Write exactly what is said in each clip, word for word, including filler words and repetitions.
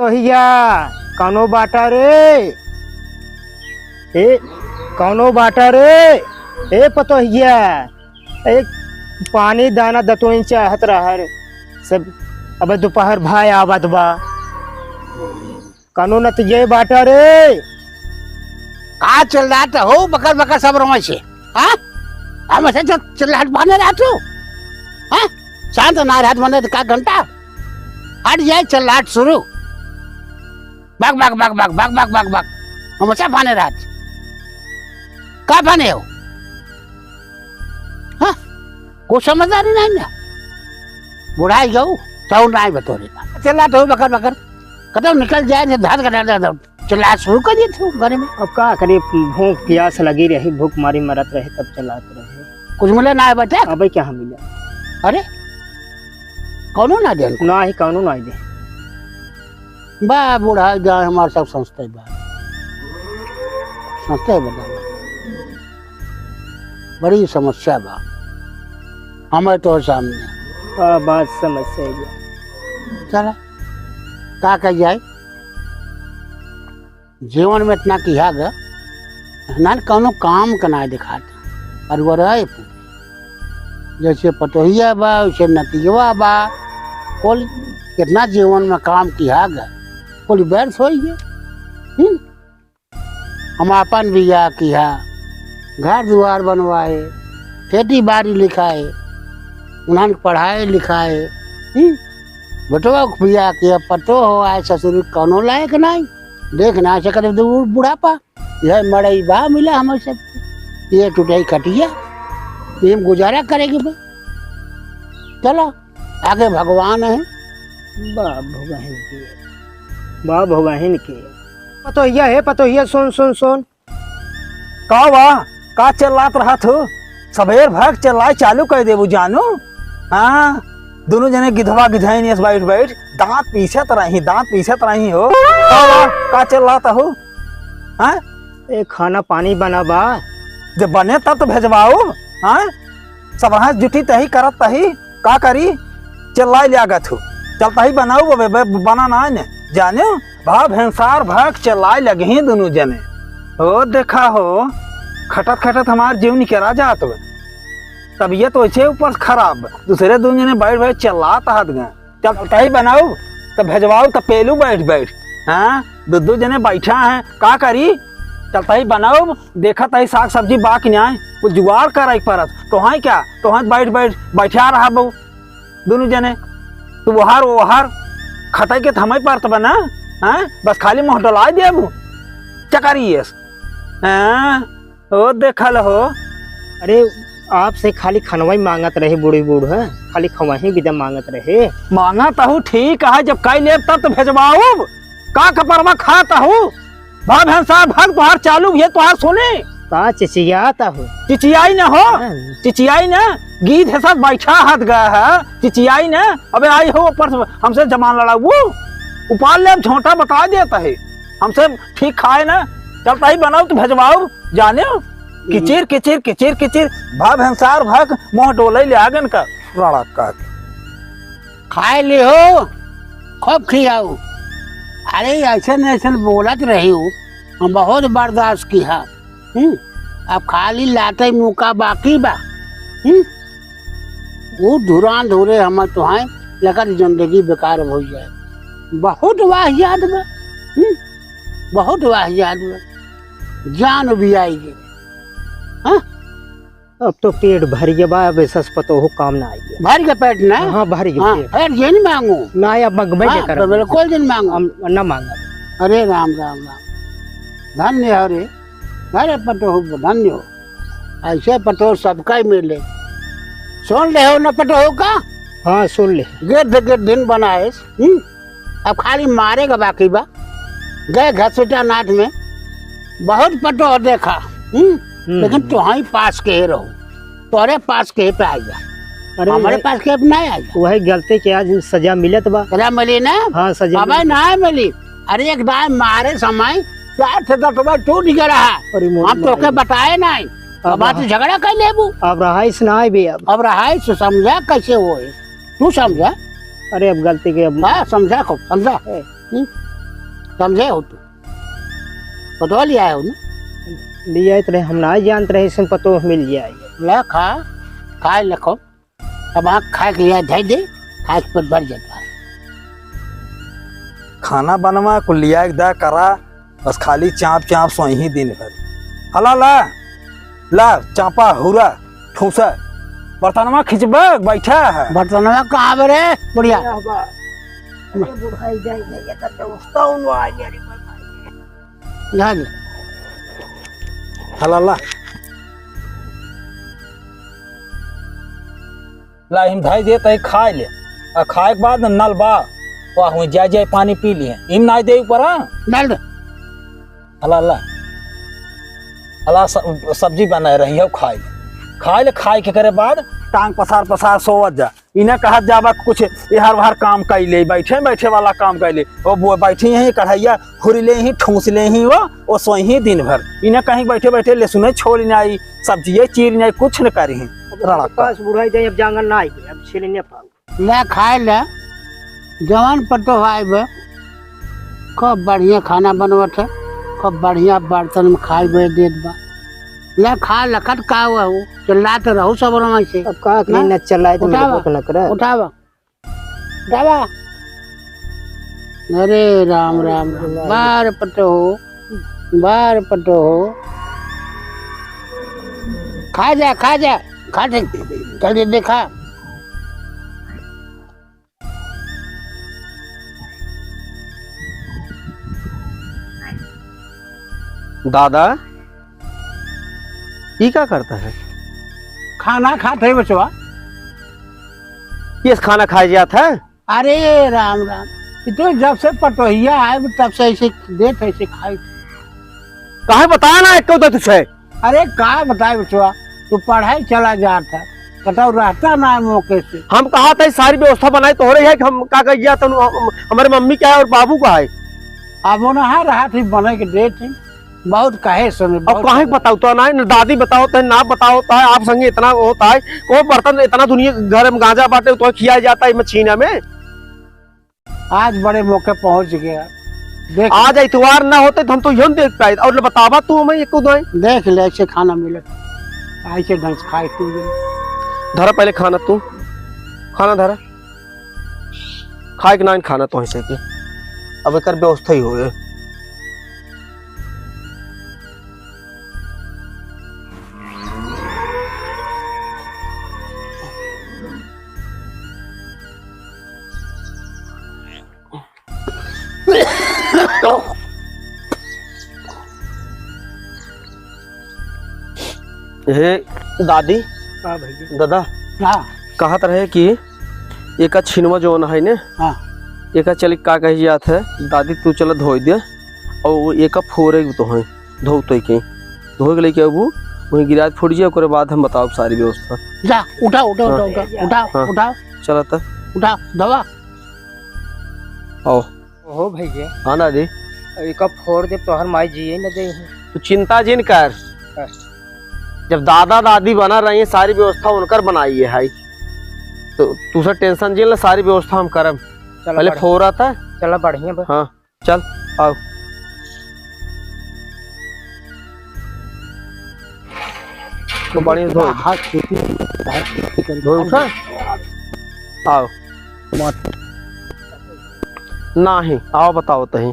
पतोहिया, कौनो बाटा रे? ए, कौनो बाटा रे? ए पतोहिया, ए, पानी दाना दतुइन चाहत रहा रे। सब, अबे दोपहर भाई आवत बा। कौनो नतिये बाटा रे? का चिल्लात हो बकर बकर सब रोवे से? हाँ? हम ऐसे जो चिल्लाहट बहाने रहत हो? हाँ? शांत ना रहत बने तो का घंटा? हट जाए चिल्लाहट शुरू। बक, बक, बक। हम ऐसे बहाने रहत। का बहाने हो? हाँ? कुछ समझदारी नहीं ना। बुढ़ाई गऊ, तो नहीं बतोरे। चिल्लात हो बकर बकर। कदम निकल जाए, नहीं धात का डर, डर, डर। चिल्ला शुरू कर दिए थे घरे में। अब का करे, भूख प्यास लगी रही, भूख मारी मरत रहे, तब चिल्लात रहे। कुछ मिला ना है बेटा? अबे क्या मिला? अरे, कौनो ना दे? ना ही, कौनो ना दे। बा बूढ़ा जाए, हमार सब संस्था बा, संस्था बा। बड़ी समस्या बा हमारे तो सामने। हाँ, बात समस्या है। चला, का कह जाए? जीवन में इतना किहा ग, ना कौनो काम का ना दिखात। और वो रहे पूरे। जैसे पतोहिया बा, वैसे नतियवा बा। कुल कितना जीवन में काम किहा ग, कुल व्यर्थ होई ग। हम्म? हम आपन बियाह किहा, घर दुआर बनवाए, खेती बाड़ी लिखाए, उन्हन के पढ़ाए लिखाए। हम्म? बेटवा के बियाह किहा, पतो हो आए ससुर कौनो लायक नहीं। देख ना सकत दू बुढ़ापा, यह मड़ई बा मिला हमें सब। ये टुटई खटिया, ये हम गुजारा करेगी बा। चलो, आगे भगवान है। बा भगवान के, बा भगवान के। पतोहिया है, पतोहिया, सुन, सुन, सुन। का बा? का चिल्लात रहत हो? सबेर भर चिल्लाए चालू कर देबू जानू। हाँ, दोनों जने गिधवा गिधाइन यस बैठ बैठ दांत पीसत रही, दांत पीसत रही हो। का बा? का चिल्लात हो? हाँ? ए, खाना पानी बना बा? जब बने तब तो भेजवाओ। हाँ? सब हाथ जुटी तही करत तही। का करी? चिल्लाई ले आगत हो। चलता ही बनाऊ बे, बे, बना ना ने। जाने, भा भेंसार भक चिल्लाई लगे ही दोनों जने। ओ देखा हो, खटत खटत हमार जीव निकरा जात बे। तबीयत वैसे ऊपर से खराब बे। दूसरे दोनों जने बैठ बैठ चिल्लात हाथ गए। चलता ही बनाऊ, तब भेजवाऊ, तब पेलू बैठ बैठ। हाँ, दो दो जने बैठा हैं, का करी? चलता ही बनाऊ, देखत ही साग सब्जी बा कि नाय, कुल जुगाड़ करे के परत। तोहाई क्या? तोहाई बैठ, बैठ, बैठा रहा बहू, दुनू जने। तू ओहार, ओहार, खटाई के थमाई परत बा ना? हाँ? बस खाली मुँह डोलाई देबू। चकारी यस। हाँ? ओ देखल हो। अरे, आपसे खाली खनवाई मांगत रहे बूढ़ी बूढ़, हैं? खाली खवाही बिदा मांगत रहे। मांगत हूँ, ठीक है, जब कई लेब तब तो भेजवाऊब। का कपरवा खात हूँ? भा भेंसार भक तोहार चालू भी है, तोहार सुने। का चिचियात हो? चिचियाई न हो, हाँ। चिचियाई न, गीध है सब बैठा हाथ गया है, चिचियाई न। अबे आई हो ऊपर से हमसे जबान लड़ाऊ, उपाल ले अब झोंटा बता देता है। हमसे ठीक खाए न, चलता ही बनाऊ तो भेजवाऊ, जाने हो? हम्म। किचिर, किचिर, किचिर, किचिर, भा भेंसार भक, मुँह डोले ले आगन का, लड़का के। खाए ले हो, खूब खियाऊ। अरे, ऐसन ऐसन बोलत रही हो, हम बहुत बर्दाश्त किहा। हम्म? अब खाली लाटे मुका बाकी बा। हम्म? वो धुरान धुरे हम तो हैं, लेकिन जिंदगी बेकार हो जाए। बहुत वाहियात बा। हम्म? बहुत वाहियात बा। जान भी आई गे। हाँ? अब तो पेट भर गया बा, अब ऐसा पतोहू काम ना आई है। भर के पेट ना? हाँ, भर गया हाँ, पेट। फिर जिन मांगू। ना, अब मंगबे हाँ, नहीं करब। तो बिल्कुल जिन मांगू। हम ना मांगब। अरे राम, राम, राम। धन्य हो रे। अरे पतोहू, धन्य हो। ऐसे पतोहू सबका ही मिले। सुन ले हो ना पतोहू का? हाँ, सुन ले। गिद्ध गिद्ध दिन बनाए। हम्म? अब खाली मारे का बाकी बा। गए घसीटा नाथ में, बहुत पटो देखा, हम्म? हम्म। लेकिन तोहाई पास के रहो, तोरे पास के पे आ जा। अरे हमारे वही, पास के पे ना आ जा। वही गलती के आज सजा मिलत बा। सजा मिली ना? हाँ, सजा अबे मिली। ना मिली। अरे एक दाए मारे समय चार ठे दतवा टूट गया रहा। अरे मोरी हम तोके माई। बताए नहीं। अब अब बात रहा। झगड़ा कर लेबू। अब रहाइश ना आए बे अब। अब रहाइश समझा कैसे होए? तू समझा? अरे अब गलती के अब हाँ, समझा खूब, समझा। ए। हम्म? समझे हो तू? पतोह लियाए हो ना? लियाए तो रहे, हम ना जानत रहे, इसमें पतोह मिल जाए। ले खा, खाए लखो। अब आँख खाए के लियाए धइ दे, खाए के पेट भर जाता है। खाना बनवा, कुल लियाए के दा करा, बस खाली चाँप चाँप सोइही दिन भर। हला ला, ला, चाँपा, हुरा, ठूसा। बर्तनवा खिंचबे, बैठा है। बर्तनवा कहाँ बे रे, बुढ़िया? अरे बुढ़ाई जाए, जाए, ये तो दोस्तों उन्हों आ गया रे, बुढ़ाई। ला ले। हला ला। ला, इम धइ दे, तइ खाइ ले। आ खाए के बाद नल बा, वाह, हुई जाए, जाए पानी पी लिए। इम नाहीं दे ऊपर, हाँ? डाल दे। अला, अला। अला, स-, सब्जी बनाए रही हो, खाइ ले। खाइ ले, खाइ के करे बाद टांग पसार, पसार सोवत जा। इन्हें कहत जाबा कुछ एहर वहर काम कइ ले, बैठे, बैठे वाला काम कइ ले। ओ, वो बैठी यहीं, कढ़ैया हुरि लेही, ठूस लेही, वो, वो सोइही दिन भर। इन्हें कहीं बैठे, बैठे लहसुन छोल नाहीं, सब्जिये चीर नाहीं, कुछ न करिही। अब रड़क। पास बुढ़ाई जाए, अब जांगर ना आई, अब छिलने पाऊ। ले खाए ले, जवान पतोह आए बे, खूब बढ़िया खाना बनवत है, खूब बढ़िया बर्तन में खाए बे देत बा। ले खा लखत का हुआ हो, चिल्लात रहू सब रंग से। अब का करी, ना? न चिल्लाए तो उठावा, मेरे को तो न करे। उठावा। उठावा। अरे राम, राम, राम। बार पतोह, बार पतोह। खा जा, खा जा, खा जा, जल्दी देखा। दादा, ई का करता है? खाना खात है बचवा। ये खाना खाए जात है? अरे राम राम, ये तो जब से पतोहिया आए तब से ऐसे देत है, ऐसे खाई। काहे बताया ना एको तो तुझे? अरे का बताए बचवा, तू पढ़ाई चला जात है, बताओ रहता ना है मौके से। हम कहा था सारी व्यवस्था बनाई तो हो रही है कि हम का कह गया तो हम, हमारे मम्मी का है और बाबू का है। अब वो ना रहा थी बने के देत है, बहुत कहे सुने, अब बहुत काहे कहे। बताओ तो ना, न दादी बताओ तो ना बताओ तो है, आप संगे इतना होता है, को बर्तन इतना दुनिया घर में गांजा बाटे तो खिया जाता है मछीना में। आज बड़े मौके पहुंच गया। देख आज इतवार ना होते तो हम तो यूं देख पाए। और बतावा तू हमें एको दाएं। देख ले, ऐसे खाना मिलत, ऐसे ढंग से खाए तू। धरा पहले खाना तू, खाना धरा। खाए के ना खाना तो ऐसे के। अब एकर व्यवस्था ही होए। हे दादी, हाँ भैया। दादा, हाँ। कहत रहे कि एका छिनवा जौन है ने, हाँ। एका चल का कही जात है, दादी तू चल धोई दे, और वो एका फोरे तो है, धो तो के, धोए के लेके अबू, वहीं गिराज फूट जाए, ओकरे बाद हम बताओ सारी व्यवस्था। जा, उठा, उठा, उठा, हाँ। उठा, उठा, हाँ। उठा। चला त। उठा, दवा। आओ। ओहो भैया। हाँ दादी। अब एका फोड़ दे, तोहर माई जिए न दे। तू चिंता जिन कर। हाँ। जब दादा दादी बना रही हैं, सारी व्यवस्था उनकर बनाई है, हाई। तो तू सब टेंशन जिन ले, सारी व्यवस्था हम करब। चलो पहले बढ़िया। फोड़ा था। चलो बढ़िया बा। हाँ, चल, आओ। तो बढ़िया धो। हाथ खेती, हाथ खेती कर। धो उठा। आओ। मत। नाही, आओ बताओ तही।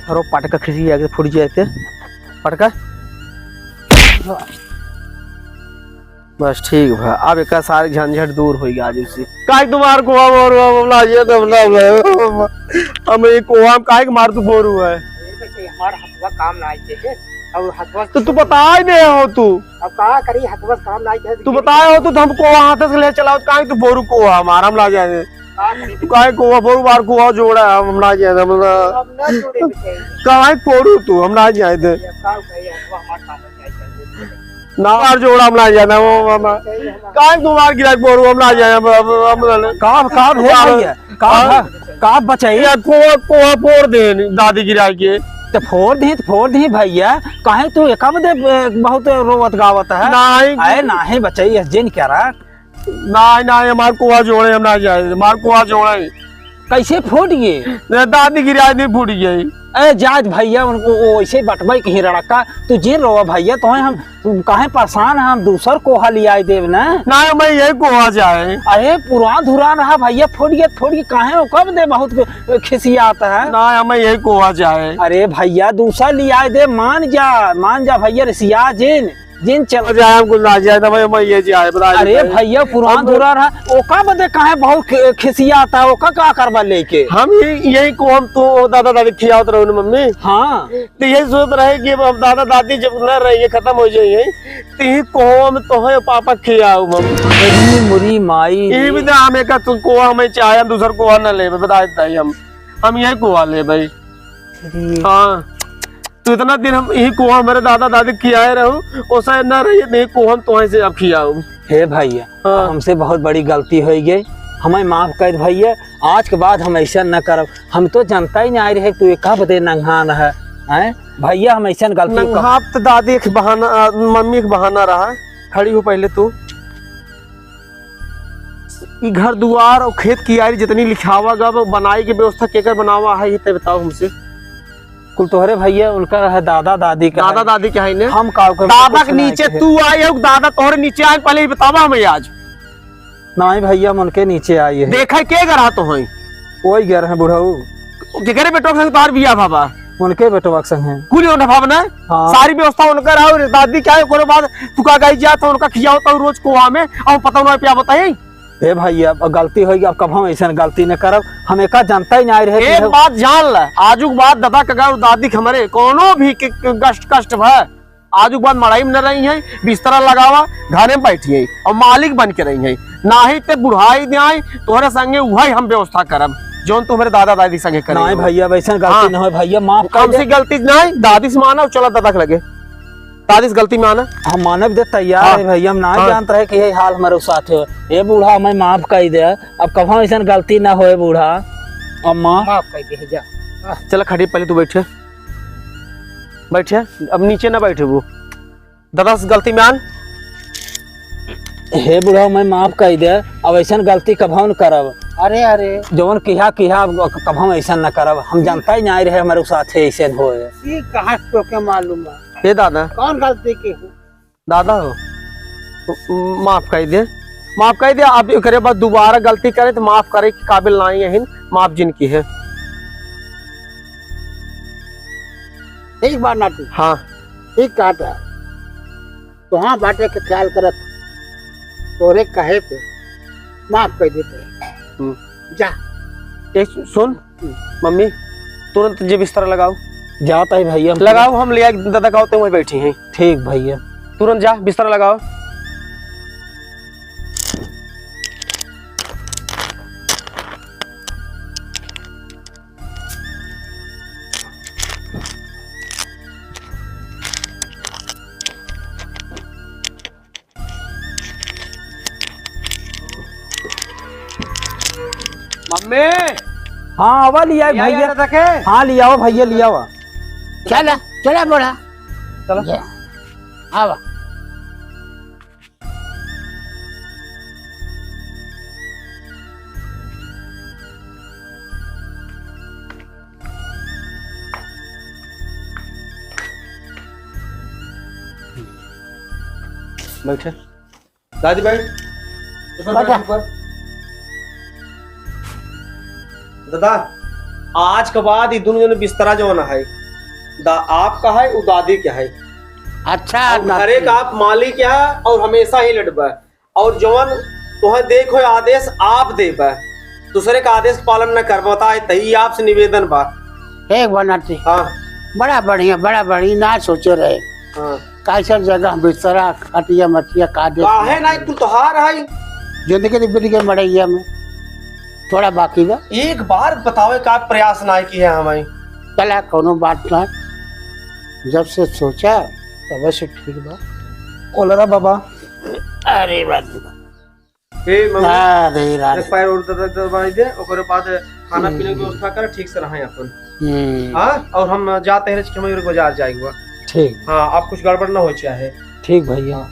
अरे पटका खिसी आके फूट जाए थे। पटका। बस ठीक भा, अब एका सारी झंझट दूर होई आज से। काहे तुम्हार कोहा बोरू, हम ना ये दम ना ले। हम ये कोहा हम काहे के मार तू बोरू है? ये तो हमार हथवा काम ना आइते है। अब हथवा तो तू बताए दे हो तू। अब का करी, हथवा काम ना आइते है। तू बताए हो तू, तो हम कोहा हाथ से ले चलाओ, काहे तू बोरू कोहा हमार, हम ना जाए। का करी? तू काहे कोहा बोरू बार कोहा जोड़ा है, हम ना जाए, हम ना। हम ना जोड़े के चाहिए। काहे फोड़ू तू, हम ना जाए दे। ये का करी, हथवा हमार काम ना आइते है। ना मार जोड़ा हम ना जाना, वो मामा। काहे तुम्हार गिराक बोरू हम ना जाए, हम, हम, हम ना ले। का, का भैया, का हाँ? भा-, का बचाई? या कोहा, कोहा फोड़ देन दादी गिराक के। तो फोड़ दे, तो फोड़ दे भैया। काहे तू एका बदे, ए, बहुत रोवत गावत है? नहीं। अरे नहीं बचाई, जिन करा। नहीं, नहीं, हमार कोहा जोड़े हम ना जाए, हमार कोहा जोड़े। कैसे फूट गए? दादी गिराए नहीं फूट गई। ए, जात भैया, उनको वो ऐसे बटवाई कहीं रड़का, तू जिन रोवा भैया, तोहे हम काहे परेशान है, हम दूसर कोहा लियाए देब ना। ना, हमें यही कोहा चाहे। अरे, पुरान धुरान रहा भैया, फूट गया, फूट गया, काहे ओका बदे बहुत खिसियात है? ना, हमें यही कोहा चाहे। अरे भैया, दूसर लियाए देब, मान जा, मान जा भैया, रिसिया जिन, जिन चल जाए, हम कुल ना जाए, तो भाई, हमें ये जाए, बता अरे देते हैं। भैया, पुरान हम धुरान रहा, ओका बदे काहे बहुत खि-, खिसियात है, ओका का करबा लेके? हम यही, यही कोहा हम तो दादा दादी खियावत रहो ना मम्मी। हाँ। तो यही सोच रहे कि अब दादा दादी जब न रही, खत्म हो जाइए, तो यही कोहा हम तोहे पापा खियाऊ हम। अरे मुरी माई। ये भी तो हमें का तू कोहा हमें चाहे, हम दूसर कोहा ना लेबे, बता देता ही हम। हम यही कोहा लेबे। अरे। हाँ। तू इतना दिन हम यही कोहा हमारे दादा दादी खियाए रहू, ओसा ना रही, नहीं कोहा हम तोहे से अब खियाऊ। हे भैया, हाँ। हमसे बहुत बड़ी गलती हो गई, हमें माफ कर दे भैया। आज के बाद हम ऐसा न करब। हम तो जनता ही नहीं आए रहे, तू एका बदे नंगहान है, हैं? भैया, हम ऐसा गलती कर नंगहात दादी के बहाना, अ, मम्मी के बहाना रहा। खड़ी हो पहले तू। ई घर दुआर और खेत कियारी जितनी लिखावा गब, बनाई के व्यवस्था केकर बनावा है, ये ते बताओ हमसे। कुल तोहरे भैया, उनका है दादा दादी का दादा है। दादी के है ने? हम का ओकर दादा कुछ के नहीं नीचे कहे। तू आए हो, दादा तोहरे नीचे आए, पहले ही बतावा हमें आज। नहीं भैया, हम उनके नीचे आए हैं। देखा के घर आ तो हैं? वही घर है बुढ़ऊ। केकरे बेटवा के संग तोहार बियाह भवा? उनके बेटवा के संग है। कुल उनका भावना है? हाँ। सारी व्यवस्था उनका रहा और दादी क्या है, ओकरे बाद तू का गाई जा तो उनका खियाओ तो रोज कोहा में, और पता ना प्या बताई। ए भैया, अब गलती होई, अब कभो ऐसन गलती न करब। हम एका जनता ही नहीं रहे कि एक हम बात जान ल, आजू के बाद दादा, काका और दादी के हमरे कोनो भी के, के कष्ट, कष्ट भय, आजू के बाद मड़ई में न रही हैं, बिस्तरा लगावा, घरे में बैठी हैं और मालिक बन के रही हैं, नाही ते बुढ़ाई जाए तोहरे संगे, उहई हम व्यवस्था करब, जौन तू हमरे दादा दादी संगे करे नहीं हो। भैया, अब ऐसन गलती हाँ। न होए भैया, माफ कर हमसे दे। गलती नहीं, दादी से माना और चला दादा के लगे। दादी से गलती माना। हम मानब दे तैयार हाँ। है भैया, हम ना हाँ। जानत रहे कि ये हाल हमारे साथ है। ए बूढ़ा, हमें माफ कर दे, अब कभो ऐसन गलती ना होए बूढ़ा। अम्मा। माफ कर दे, जा। चला खड़ी, पहले तू बैठे, बैठे, अब नीचे ना बैठे वो। दादा से गलती मान। हे बूढ़ा, हमें माफ कर दे, अब ऐसन गलती कभो न करब। अरे, अरे। जवन किहा, किहा, अब कभो ऐसन न करब। हम जनता ही नहीं रहे, हमारे साथ ऐसन होए। ये कहाँ से तोके मालूम है? हे दादा। कौन गलती की हो? दादा हो, माफ कर दे, माफ कर दे। अब एकरे बाद दोबारा गलती करे तो माफ करे के काबिल नहीं है, माफ जिन किहे। ठीक बात नाती। हाँ। ठीक कहत है। तोहार बाटे के ख्याल करत, तोरे कहे पे माफ कर देते हैं। हम्म। जा। ए, सुन, हम्म। मम्मी, तुरंत जे बिस्तर लगाओ। जात है भैया। लगाओ, हम ले आए, दादा का होते वहीं बैठी हैं। ठीक भैया। तुरंत जा, बिस्तर लगाओ। मम्मी। हाँ, आवा लिया लिया भैया। यार, रखे? हाँ, लियावा भैया, लियावा। चला, चला बड़ा। चला। ले, आवा। बैठे। दादी बैठ। ऊपर बैठ, बैठ। ऊपर। दादा, आज के बाद ई दुनो जने बिस्तरा जौन है, दा-, आपका है, उ दादी के है। अच्छा, और नाती। घरे का आप मालिक है और हमेशा ही लड़बा। और जौन तोहे देख होए आदेश आप देबा, दूसरे का आदेश पालन न कर बताए, तही आपसे निवेदन बा। एक बार नाती। हाँ। बड़ा बढ़िया, बड़ा बढ़िया, ना सोचे रहे। हाँ। कैसन जगह, बिस्तरा, खटिया, मटिया, का दे काहे ना, तू तोहार है। जिंदगी तो बीत गई मड़ैया में, थोड़ा बाकी बा। एक बार बतावे का प्रयास ना किया हमें। चला, कोनो बात ना, जब से सोचा, तब से ठीक बा। ओलरा बाबा। अरे बाबा। ए, मम्मी, अरे राम। एक पैर और दबा, दबाई दे, ओकरे बाद खाना पीने की हम्म। व्यवस्था कर, ठीक से रहे अपन। हम्म। हाँ, और हम जाते हैं, हमें बाजार जाएगा। ठीक। हाँ, आप कुछ गड़बड़ ना हो चाहे। ठीक भैया। हाँ।